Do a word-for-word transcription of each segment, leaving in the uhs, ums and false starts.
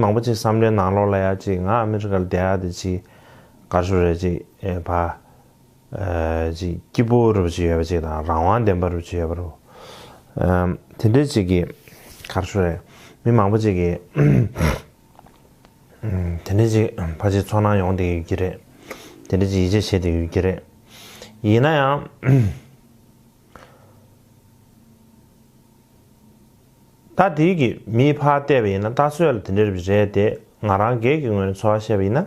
མང་པོ་ཅིག་བསམ་བློའི་ནང་ལོགས་ལ་ཡ་ཅིག་ང་ཨ་མི་རི་ཀ་ལ་བསྡད་ཡ་དེ་ཅིག་ག་རེ་ཞུ་རེད། ཅིག་ཨེ་ཕ་ཨེ་ཅིག་སྐྱིད་པོ་རུ་ཅིག་ཡོད་པ་ཅིག་དང་རང་དབང་ལྡན་པ་རུ་ཅིག་ཡོད་པ་རུ། ཨམ་དེ་འདྲའི་ཅིག་གི་ག་རེ་ཞུ་རེད། མི་མང་པོ་ཅིག་གི་ཨམ་དེ་འདྲའི་ཅིག་ཕ་ཅིག་ཚོར་སྣང་ཡོང་བསྡད་ཡོད་ཀྱི་རེད། དེ་འདྲའི་ཅིག་ཡིད་ཆེས་བྱེད་བསྡད་ཡོད་ཀྱི་རེད། ཡིན་ན་ཡང་། ད་དེའི་གི་མིའི་ཕར་བལྟས་པ་ཡིན་ན་ལྟ་ཚུལ་ལ་དེ་འདྲ་རེད་དེ། ང་རང་སྒེར་གྱི་ངོས་ནས་ཚོར་བ་བཤད་པ་ཡིན་ན།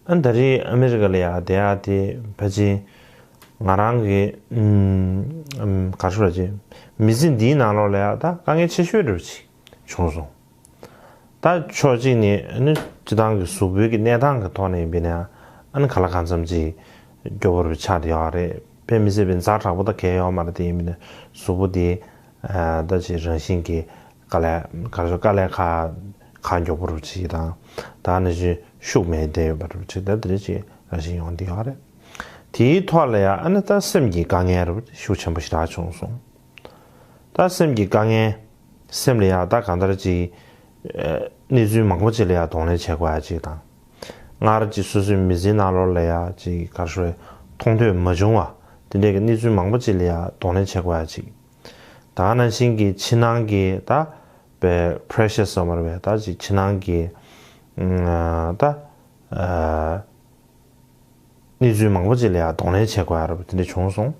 ཨ་ད་རེས་ཨ་མི་རི་ཀ་ལ་ཡ་བསྡད་ཡ་དེ་ཕལ་ཆེར་ང་རང་གི་ཨམ་ཨམ་ག་རེ་ཞུ་དགོས་རེད། མི་ཚེ་འདིའི་ནང་ལོགས་ལ་ཡ་ད་དཀའ་ངལ་ཆེ་ཤོས་འདྲ་པོ་ཅིག་བྱུང་སོང་། ད་ཕྱོགས་གཅིག་ནས་ཨ་ནི་སྤྱི་བཏང་གི་གཟུགས་པོའི་གི་གནས་སྟངས་ཀྱི་ཐོག་ནས་ཡིན་པ་ཡིན་ན་ཨ་ནི་ག་ལ་གང་འཚམ་ཅིག་སྐྱོ་པོ་རུ་ཆགས་བསྡད་ཡོད་རེད། དཔེ་མི་སྲིད་པའི་ཛ་དྲག་པོ་ད་གང་ཡང་ཡོད་མ་རེད། དེ་ཡིན་པ་ཡིན་ན་གཟུགས་པོ་དེ་ཨ་ད་ཅིག་རང་བཞིན་གྱི་དཀའ་ལས་ག་རེ་ཞུ་དཀའ་ལས་ཁག་ཁག་མགྱོགས་པོ་རུ་ཅིག་དང་། ད་ནི་ཅིག་ཤུགས་མེད་བསྡད་ཡོད་པ་རུ་ཅིག་ད་དེ་འདྲ་ཅིག་རང་བཞིན་ཡོང་བསྡད་ཡོད་རེད། དེའི་ཐོག་ལ་ཡང་ཨ་ནི་ད་སེམས་ཀྱི་དཀའ་ངལ་རུ་ཤུགས་ཆེན་པོ་ཞེ་དྲག་བྱུང་སོང་། ད་སེམས་ཀྱི་དཀའ་ངལ། སེམས་ལ་ཡ་ད་གང་ལྟར་ཅིག་ཨ་གནས་ཚུལ་མང་པོ་ཅིག་ལ་ཡ་གདོང་ལེན་བྱེད་དགོས་ཡ་ཅིག་དང་། སྔར་ཅིག་སོ་སོའི་མི་ཚེའི་ནང་ལོགས་ལ་ཡ་ཅིག་ག་རེ་ཞུ་དགོས་རེད། མཐོང་ཐོས་མ་བྱུང་བ་དེ་འདྲའི་གི་གནས་ཚུལ་མང་པོ་ཅིག་ལ་ཡ་གདོང་ལེན་བྱེད་དགོས་ཡ་ཅིག་ད་ག་ནང་བཞིན་གྱི་ཕྱི་ནང་གི་ད་པའི་པི་རེ་ཤར་ཟེར་བ་རེད་པས། ད་ཅིག་ཕྱི་ནང་གི་ཨ་ད་ཨ་གནས་ཚུལ་མང་པོ་ཅིག་ལ་ཡང་གདོང་ལེན་བྱེད་དགོས་ཡ་རབས་དེ་འདྲ་བྱུང་སོང་།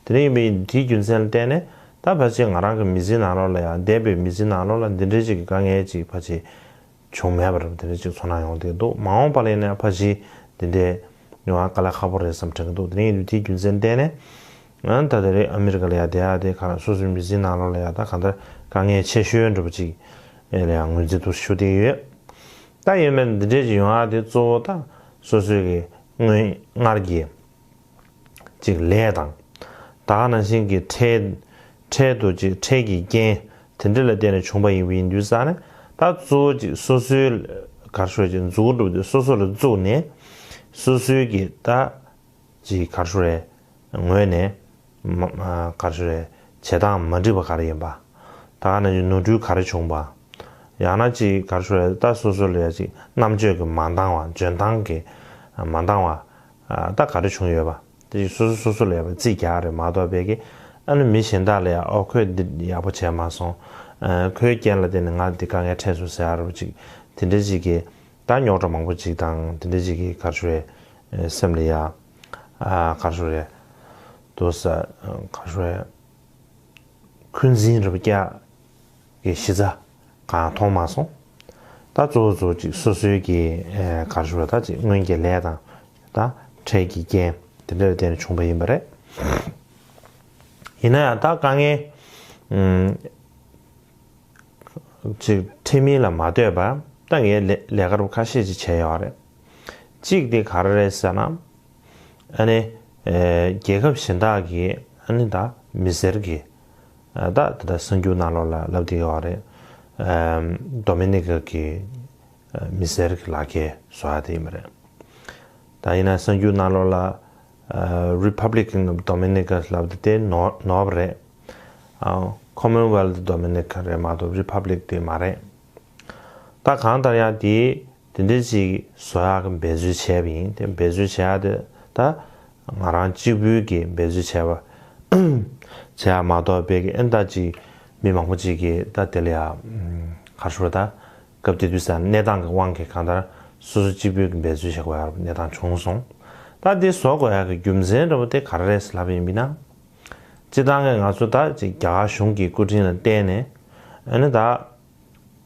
དེ་འདྲ་ཡིན་པའི་དེའི་རྒྱུ་མཚན་ལ་བརྟེན་ནས་ད་ཕལ་ཆེར་ང་རང་གི་མི་ཚེའི་ནང་ལོགས་ལ་ཡང་འདས་པའི་མི་ཚེའི་ནང་ལོགས་ལ་འདི་འདྲའི་ཅིག་གི་དཀའ་ངལ་ཅིག་ཕལ་ཆེར་བྱུང་མེད་པ་རབས་དེ་འདྲ་ཅིག་ཚོར་སྣང་ཡོང་བསྡད་འདུག་མ་འོངས་པ་ལ་ཡིན་ན་ཕལ་ཆེར་འདི་འདྲའི་ཡོང་བ་དཀའ་ལས་ཁག་པོ་རེད་བསམ་དྲན་གྱི་འདུག་དེ་འདྲ་ཡིན་དུས་དེའི་རྒྱུ་མཚན་ལ་བརྟེན་ནས་ཨ་ད་ད་རེས་ཨ་མི་རི་ཀ་ལ་ཡང་བསྡད་ཡ་དེ་ག་སོ་སོའི་མི་ཚེའི་ནང་ལོགས་ལ་ཡང་ད་གང་ལྟར་དཀའ་ངལ་ཆེ་ཤོས་འདྲ་པོ་ཅིག་ལ་ཡང་ངོས་འཛིན་དུ་ཞུ་བསྡད་ཡོད། ད་ཡིན་ནའི་འདི་འདྲས་ཅིག་ཡོང་ཡ་དེ་གཙོ་བོ་ད་སོ་སོའི་གི་སྔོན་སྔར་གྱི་ཅིག་ལས་དང་། ད་ག་ནང་བཞིན་གྱི་འཕྲལ་འཕྲལ་དུ་ཅིག་འཕྲལ་གྱི་རྐྱེན་དེ་འདྲ་ལ་བརྟེན་ནས་བྱུང་པ་ཡིན་པ་ཡིན་དུས་ཙང་ནས་ད་གཙོ་བོ་ཅིག་སོ་སོའི་ག་རེ་ཞུ་ཅིག་འཛུགས་སྐྲུན་དེ་སོ་སོ་ལ་བཙུགས་ནས་སོ་སོའི་གི་ད་ཅིག་ག་རེ་ཞུ་རེད། ངོས་ནས་མ་མ་ག་རེ་ཞུ་རེད། བྱེད་སྟངས་མ་འགྲིག་པ་ག་རེ་ཡིན་པ། ད་ག་ནང་བཞིན་ནོར་འཁྲུལ་ག་རེ་བྱུང་པ། ཡང་ན་ཅིག་ག་རེ་ཞུ་རེད། ད་སོ་སོ་ལ་ཡ་ཅིག་རྣམ་དཔྱོད་ཀྱི་མ་འདང་བ་འཇོན་ཐང་གི་མ་འདང་བ་ད་ག་རེ་བྱུང་ཡོད་པ། དེ་ཅིག་སོ་སོ་སོ་སོ་ལ་ཡ་བ་རྩིས་རྒྱག་རེད་མ་གཏོགས་པའི་གི་ཨ་ནི་མི་གཞན་དག་ལ་ཡ་ཨོ་ཁོས་འདི་ཡག་པོ་བྱས་མ་སོང་། ཨ་ཁོའི་རྐྱེན་ལ་བརྟེན་ནས་ང་འདི་དཀའ་ངལ་འཕྲད་སོང་ཟེར་ཡ་རུ་ཅིག་དེ་འདྲ་ཅིག་གི་ད་རྙོག་དྲ་མང་པོ་ཅིག་དང་དེ་འདྲ་ཅིག་གི་ག་རེ་ཞུ་རེད། སེམས་ལ་ཡ་ཨ་ག་རེ་ཞུ་རེད། དོ་ས་ག་རེ་ཞུ་རེད། འཁོན་འཛིན་རུ་རྒྱག་གི་གཞི་རྩ་གང་མཐོང་མ་སོང་། ད་གཙོ་བོ་གཙོ་བོ་ཅིག་སོ་སོའི་གི་ཨེ་ག་རེ་ཞུ་རེད། ད་ཅིག་སྔོན་གྱི་ལས་དང་ད་འཕྲལ་གྱི་རྐྱེན་དེ་འདྲ་ལ་བརྟེན་ནས་བྱུང་པ་ཡིན་པ་རེད། ཡིན་ན་ཡང་ད་དཀའ་ངལ་ཨུམ། ཅིག་འཕྲད་མིན་ལ་མ་ལྟོས་པར་ད་ངས་ལས་ལས་ཀ་རུ་ཁ་ཤས་ཅིག་བྱས་ཡོད་རེད། གཅིག་དེ་ག་རེ་རེད་ཟེར་ན། ཨ་ནི་ཨེ་རྒྱལ་ཁབ་གཞན་དག་གི་ཨ་ནི་ད་མི་སེར་གྱི་ཨ་ད་ད་ད་གསར་འགྱུར་ནང་ལོགས་ལ་ལབ་བསྡད་ཡོད་རེད། ཨམ་ཌོ་མི་ནི་ཀ་གི་ཨ་མི་སེར་གྱི་ལག་ཁྱེར་བཟོ་ཡ་དེ་ཡིན་པ་རེད། ད་ཡིན་ན་གསར་འགྱུར་ནང་ལོགས་ལ་ཨ་Republic of Dominica ལབ་དེ་དེ་ནོར་ནོར་བ་རེད། ཨ་Commonwealth Dominica རེད་མ་གཏོགས་Republic དེ་མ་རེད། ད་གང་ལྟར་ཡང་དེ་དེ་འདྲ་ཅིག་བཟོ་ཡག་གི་འབད་རྩོལ་བྱས་པ་ཡིན། དེ་འབད་རྩོལ་བྱེད་ཡག་དེ་ད་ང་རང་གཅིག་པུའི་གི་འབད་རྩོལ་བྱས་པ་བྱེད་ཡག་མ་གཏོགས་པའི་གི་ཨེ་ད་ཅིག་མི་མང་པོ་ཅིག་གིས་ད་དེ་ལ་ཡ་ག་རེ་ཞུ་ད། སྐབས་དེ་དུས་ས་གནས་སྟངས་ཀྱི་དབང་གིས་གང་ལྟར་སོ་སོ་གཅིག་པུས་ཀྱི་འབད་རྩོལ་བྱེད་དགོས་ཡག་གནས་སྟངས་བྱུང་སོང་། ད་འདི་བཟོ་དགོས་ཡག་གི་རྒྱུ་མཚན་འདྲ་པོ་དེ་ག་རེ་རེད་ལབ་ཡིན་པ་ཡིན་ན། སྤྱིར་བཏང་གི་ང་ཚོ་ད་ཅིག་རྒྱ་གར་གཞུང་གི་སྐུ་དྲིན་ལ་བརྟེན་ནས་ཨ་ནི་ད་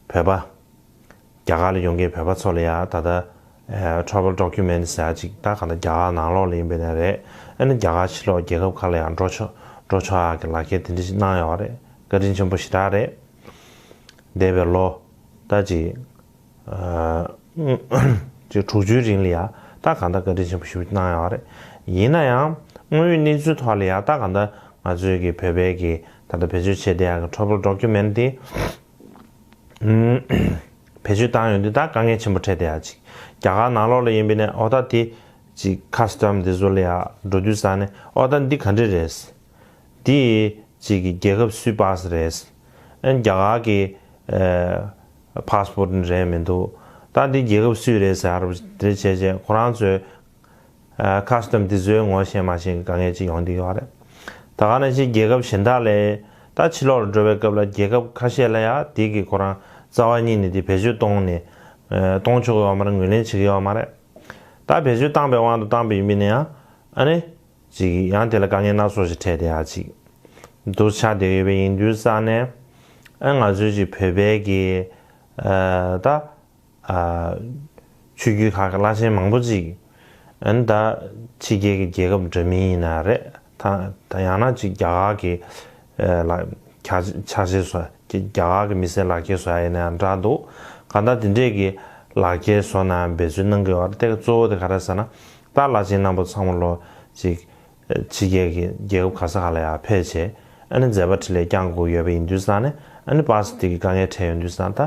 བོད་པ་རྒྱ་གར་ལ་ཡོང་མཁན་བོད་པ་ཚོ་ལ་ཡ་ད་ལྟ་ཨེ་travel document ཟེར་ཡག་ཅིག་ད་གང་ལྟར་རྒྱ་གར་ནང་ལོགས་ལ་ཡིན་པ་ཡིན་ན་རེད། ཨ་ནི་རྒྱ་གར་ཕྱི་ལོགས་རྒྱལ་ཁབ་ཁག་ལ་ཡང་འགྲོ་ཆོག་འགྲོ་ཆོག་ཡག་གི་ལག་ཁྱེར་དེ་འདྲ་ཞིག་གནང་ཡོད་རེད། བཀའ་དྲིན་ཆེན་པོ་ཞེ་དྲག་རེད། འདས་པའི་ལོ་ད་ཅིག་ཨ་ཅིག་དྲུག་ཅུའི་རིང་ལ་ཡ་ད་གང་ལྟར་བཀའ་དྲིན་ཆེན་པོ་ཞེ་པོ་གནང་ཡོད་རེད། ཡིན་ན་ཡང་དངོས་ཡོད་གནས་ཚུལ་ཐོག་ལ་ཡ་ད་གང་ལྟར་ང་ཚོའི་གི་བོད་པའི་གི་ད་ལྟ་བེད་སྤྱོད་བྱེད་བསྡད་ཡག་གི་travel document དེ་ཨམ་བེད་སྤྱོད་བཏང་ཡོང་དུས་ད་དཀའ་ངལ་ཆེན་པོ་འཕྲད་བསྡད་ཡག་ཅིག་རྒྱ་གར་ནང་ལོགས་ལ་ཡིན་པ་ཡིན་ན་ཨོ་ད་དེ་ཅིག་custom དེ་ཚོ་ལ་ཡ་འགྲོ་དུས་ཙང་ནས་ཨོ་ད་འདི་ག་འདྲ་རེད། འདི་གཅིག་གི་རྒྱལ་ཁབ་སུའི་པཱ་སི་རེད། ཨ་ནི་རྒྱ་གར་གྱི་ཨ་པཱ་སི་པོར་ཊི་ནི་རེད་མི་འདུག་ད་འདི་རྒྱལ་ཁབ་སུའི་རེད་ཟེར་བ་དེ་བྱས་རྗེས་ཁོ་རང་ཚོའི་ཁ་སི་ཊམ་འདི་ཚོའི་ངོ་ཤེས་མ་ཤེས་ཀྱི་དཀའ་ངལ་ཅིག་ཡོང་གི་ཡོད་རེད། ད་ག་ནང་བཞིན་རྒྱལ་ཁབ་གཞན་དག་ལས་ད་ཕྱི་ལོགས་ལ་འགྲོ་བའི་སྐབས་ལ་རྒྱལ་ཁབ་ཁ་ཤས་ལ་ཡང་དེ་གི་ཁོ་རང་རྩ་བ་ཉིད་ནས་དེ་བེད་སྤྱོད་གཏོང་ནས་གཏོང་ཆོག་གི་ཡོད་མ་རེད། ངོས་ལེན་བྱེད་ཀྱི་ཡོད་མ་རེད། ད་བེད་སྤྱོད་བཏང་པའི་དབང་དུ་བཏང་པ་ཡིན་པ་ཡིན་ན་ཡང་ཨ་ནི་ཅིག་ཡང་དེ་ལ་དཀའ་ངལ་སྣ་ཚོགས་ཤིག་འཕྲད་བསྡད་ཡ་ཅིག་འདུག་ཆགས་བསྡད་ཡོད་པ་ཡིན་དུས་ཙང་ནས་ཨ་ང་ཚོའི་ཅིག་བོད་པའི་གི་ད་ཆོས་བརྒྱུད་ཁག་གི་བླ་ཆེན་མང་པོ་ཅིག་ཨ་ནི་ད་ཕྱི་རྒྱལ་གྱི་རྒྱལ་ཁབ་འདྲ་མིན་ཡིན་ན་རེད། ད་ད་ཡང་ན་ཅིག་རྒྱ་གར་གྱི་ལ་ཆ་ཆ་ཤས་བཟོ་རྒྱ་གར་གྱི་མི་སེར་ལག་འཁྱེར་བཟོ་ཡ་ཡིན་ན་ཡང་འདྲ་འདུག་གང་ལྟར་དེ་འདྲས་ཀྱི་ལག་འཁྱེར་བཟོ་ན་འབད་བརྩོན་གནང་གི་ཡོད་རེད། དེ་ག་གཙོ་བོ་དེ་ག་རེ་ཟེར་ན་ད་བླ་ཆེན་རྣམ་པ་ཚང་མ་ལོ་ཅིག་ཕྱི་རྒྱལ་གྱི་རྒྱལ་ཁབ་ག་ས་ག་ལ་ཡང་ཕེབས་བྱས་ཨ་ནི་མཛད་པ་འཕྲིན་ལས་བསྐྱང་དགོས་ཡོད་པ་ཡིན་དུས་ཙང་ནས་ཨ་ནི་པ་སི་དེ་གི་དཀའ་ངལ་འཕྲད་ཡོང་དུས་ཙང་ད་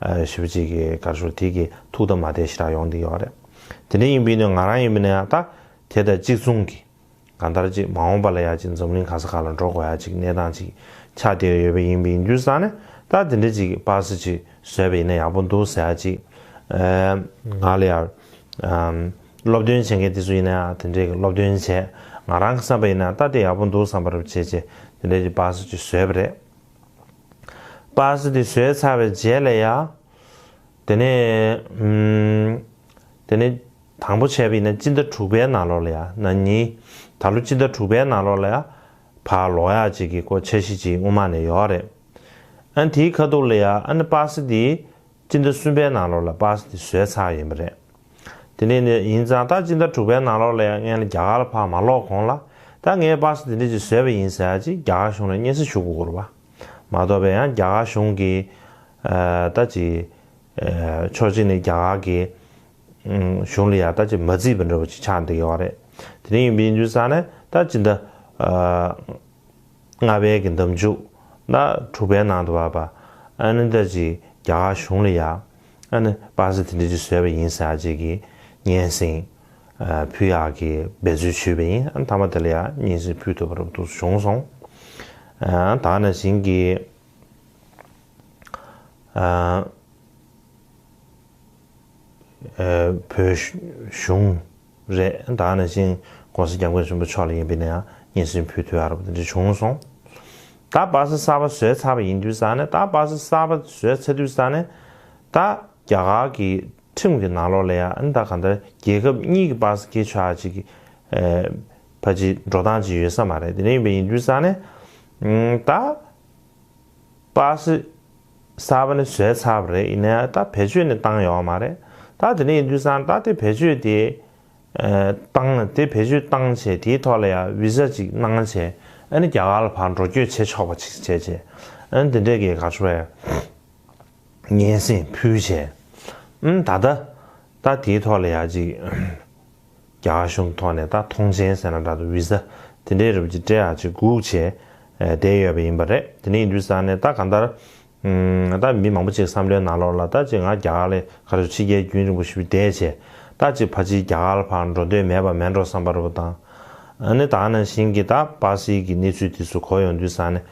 ཞེ་པོ་ཅིག་གི་ག་རེ་ཞུ་དེ་གི་ཐུགས་དང་མ་བདེ་ཞེ་དྲག་ཡོང་གི་ཡོད་རེད། དེ་འདྲ་ཡིན་པ་ཡིན་ན་ང་རང་ཡིན་པ་ན་ཡང་ད་དེ་དང་གཅིག་མཚུངས་ཀྱི་གང་ལྟར་ཅིག་མ་འོངས་པ་ལ་ཡང་ཅིག་འཛམ་གླིང་ག་ས་ག་ལ་འགྲོ་དགོས་ཡ་ཅིག་གནས་སྟངས་ཅིག་ཆགས་བསྡད་ཡོད་པ་ཡིན་པ་ཡིན་དུས་ཙང་ནས་ད་དེ་འདྲ་ཅིག་པ་སི་ཅིག་བཟོས་པ་ཡིན་ན་ཡག་པོ་འདུག་ཟེར་ཡ་ཅིག་ང་ལ་ཡང་། སློབ་སྟོན་བྱེད་མཁན་དེ་ཚོ་ཡིན་ན་ཡང་དེ་འདྲའི་སློབ་སྟོན་བྱས། ང་རང་གི་བསམ་པ་ཡིན་ན་ད་དེ་ཡག་པོ་འདུག་བསམ་པ་རུ་བྱས་བྱས་དེ་འདྲའི་པ་སི་ཅིག་བཟོས་པ་རེད། པ་སི་དེ་བཟོས་ཚར་བའི་རྗེས་ལ་ཡང་དེ་ནས་དེ་ནས་དང་པོ་བྱས་པ་ཡིན་ན་སྤྱི་ཟླ་དྲུག་པའི་ནང་ལོགས་ལ་ཡང་ན་ནི་ད་ལོ་སྤྱི་ཟླ་དྲུག་པའི་ནང་ལོགས་ལ་ཡང་ཕར་ལོག་ཡག་ཅིག་གི་ཁོ་འཆར་གཞི་ཅིག་སྔོན་མ་ནས་ཡོད་རེད། ཨ་ནི་དེའི་ཁ་ཐུག་ལ་ཡང་ཨ་ནི་པ་སི་དེ། སྤྱི་ཟླ་གསུམ་པའི་ནང་ལོགས་ལ་པ་སི་དེ་བཟོས་ཚར་ཡིན་པ་རེད། དེ་ནས་ནི་ཡིན་ཙང་ད་སྤྱི་ཟླ་དྲུག་པའི་ནང་ལོགས་ལ་ཡང་སྔོན་ལ་རྒྱ་གར་ལ་ཕར་མ་ལོག་གོང་ལ་ད་ངས་པ་སི་དེ་འདྲ་ཅིག་བཟོས་པ་ཡིན་ཟེར་ཡ་ཅིག་རྒྱ་གར་གཞུང་ལ་སྙན་སེང་ཞུ་དགོས་ཀྱི་རེད་པ། མ་གཏོགས་པའི་ཡང་རྒྱ་གར་གཞུང་གིས་ད་ཅིག་ཕྱོགས་གཅིག་ནས་རྒྱ་གར་གྱི་གཞུང་ལ་ཡང་ད་ཅིག་མ་བརྩིས་པ་འདྲ་པོ་ཅིག་ཆགས་བསྡད་ཡོད་རེད། དེ་འདྲ་ཡིན་པ་ཡིན་དུས་ཙང་ནས་ད་སྤྱི་ཟླ། ལྔ་པའི་གི་ཟླ་མཇུག་ན་དྲུག་པའི་ནང་དུ་བབས་པ་ཨ་ནི་ད་ཅིག་རྒྱ་གར་གཞུང་ལ་ཡ་ཨ་ནི་པ་སི་དེ་འདྲ་ཅིག་བཟོས་པ་ཡིན་ཟེར་ཅིག་གི་སྙན་སེང་ཕུལ་ཡག་གི་འབད་རྩོལ་ཞུས་པ་ཡིན། ཨ་ནི་མཐའ་མ་དེ་ལ་ཡ་སྙན་སེང་ཕུལ་ཐུབ་པ་རབ་ཏུ་བྱུང་སོང་། ད་ནང་བཞིན་གྱི། བོད་གཞུང་རེད། ད་ནང་བཞིན་༸གོང་ས་༸སྐྱབས་མགོན་ཆེན་པོ་མཆོག་ལ་ཡིན་པས་ན་ཡང་སྙན་སེང་ཕུལ་ཐུབ་ཡག་རབ་དེ་འདྲ་བྱུང་སོང་། ད་པ་སི་གསར་པ་བཟོས་ཚར་བ་ཡིན་དུས་ཙང་ནས་ད་པ་སི་གསར་པ་བཟོས་ཚར་དུས་ཙང་ནས་ད་རྒྱ་གར་གྱི་ཁྲིམས་ཀྱི་ནང་ལོགས་ལ་ཡང་ད་གང་ལྟར་རྒྱལ་ཁབ་གཉིས་ཀྱི་པ་སི་སྐྱེ་ཆོག་ཡག་ཅིག་གི་ཕལ་ཆེར་འགྲོ་སྟངས་ཅིག་ཡོད་ས་མ་རེད། དེ་འདྲ་ཡིན་པ་ཡིན་དུས་ཙང་ནས་ད། པ་སི་གསར་པ་ནི་བཟོས་ཚར་བ་རེད། ཡིན་ནའི་ད་བེད་སྤྱོད་ནི་བཏང་ཡོད་མ་རེད། ད་དེ་ནས་ཡིན་དུས་ཙང་ད་དེ་བེད་སྤྱོད་དེ་བཏང་ན་དེ་བེད་སྤྱོད་བཏང་བྱས་དེའི་ཐོག་ལ་ཡང་བི་ཟ་ཅིག་གནང་བྱས་ཨ་ནི་རྒྱ་གར་ལ་ཕར་འགྲོ་སྐྱོད་བྱེད་ཆོག་པ་ཅིག་བྱས་བྱས་ཨ་ནི་དེ་འདྲས་ཀྱི་ག་ཚོད་རེད། སྙན་སེང་ཕུལ་བྱས་ཨ་ནི་ད་ལྟ་ད་དེའི་ཐོག་ལ་ཡང་ཅིག་རྒྱ་གར་གཞུང་ཐོག་ནས་ད་མཐོང་མཆན་ཟེར་ན་འདྲ་འདུག་བི་ཟ་དེ་འདྲའི་རབ་ཅིག་སྤྲད་ཡག་ཅིག་སྒུག་བྱས་བསྡད་ཡོད་པ་ཡིན་པ་རེད། དེ་འདྲ་ཡིན་དུས་ཙང་ནས་ད་གང་ལྟར་ད་མི་མང་པོ་ཅིག་བསམ་བློའི་ནང་ལོགས་ལ་ད་ཅིག་ང་རྒྱ་གར་ལ་ག་རེ་ཕྱི་རྒྱལ་རྒྱུན་རིང་པོ་ཞིག་བསྡད་བྱས་ད་ཅིག་ཕལ་ཆེར་རྒྱ་གར་ལ་ཕར་འགྲོ་འདོད་མེད་པ་མེད་འགྲོ་བསམ་པ་རེད་པ་དང་། ཨ་ནི་ད་ནང་བཞིན་གྱི་ད་པ་སི་གི་གནས་ཚུལ་དེ་ཚོ་གོ་ཡོང་དུས་ཙང་ནས་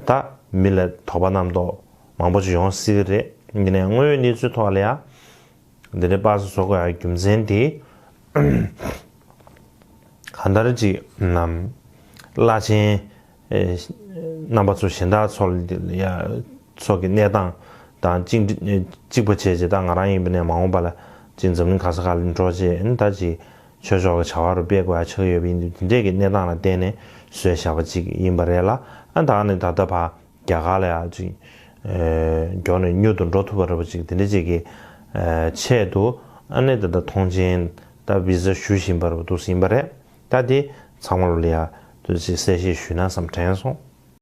ད་མི་ལ་དོགས་པ་རྣམ་རྟོག་མང་པོ་ཅིག་ཡོང་སྲིད་ཀྱི་རེད། ཡིན་ནའི་དངོས་ཡོད་གནས་ཚུལ་ཐོག་ལ་ཡང་། འདི་འདྲའི་པ་སི་བཟོ་དགོས་ཡག་རྒྱུ་མཚན་དེ། གང་ལྟར་ཅིག་ནམ། བླ་ཆེན། རྣམ་པ་ཚོ་གཞན་དག་ཚོ་ལ་ཡ། ཚོ་གི་གནས་སྟངས་དང་གཅིག་གཅིག་པ་བྱས་རྗེས་ད་ང་རང་ཡིན་པ་ནས་མ་འོངས་པ་ལ་ཅིག་འཛམ་གླིང་ག་ས་ག་ལ་འགྲོ་རྗེས་ཨ་ནི་ད་ཅིག་ཆོས་ཕྱོགས་ཀྱི་བྱ་བ་རུ་སྤེལ་དགོས་ཡག་ཆགས་ཡོད་པ་ཡིན་དུས་དེ་འདྲས་ཀྱི་གནས་སྟངས་ལ་བརྟེན་ནས་བཟོས་བཞག་པ་ཅིག་ཡིན་པ་རེད་ལ་ཨ་ད་ནི་ད་ལྟ་ཕར། རྒྱ་གར་ལ་ཡང་ཅིག་མགྱོགས་ནས་མྱུར་དུ་འགྲོ་ཐུབ་པ་འདྲ་པོ་ཅིག་དེ་འདྲ་ཅིག་གི་ཆེད་དུ་ཨ་ནི་ད་ལྟ་མཐོང་མཆན་ད་བི་ཟ་ཞུ་བཞིན་པ་འདྲ་པོ་འདུག་ཟིན་པ་རེད། ད་དེ་ཚང་མ་ལ་ཡང་དུ་ཅིག་གསལ་བཤད་ཞུས་ན་བསམ་དྲན་སོང་།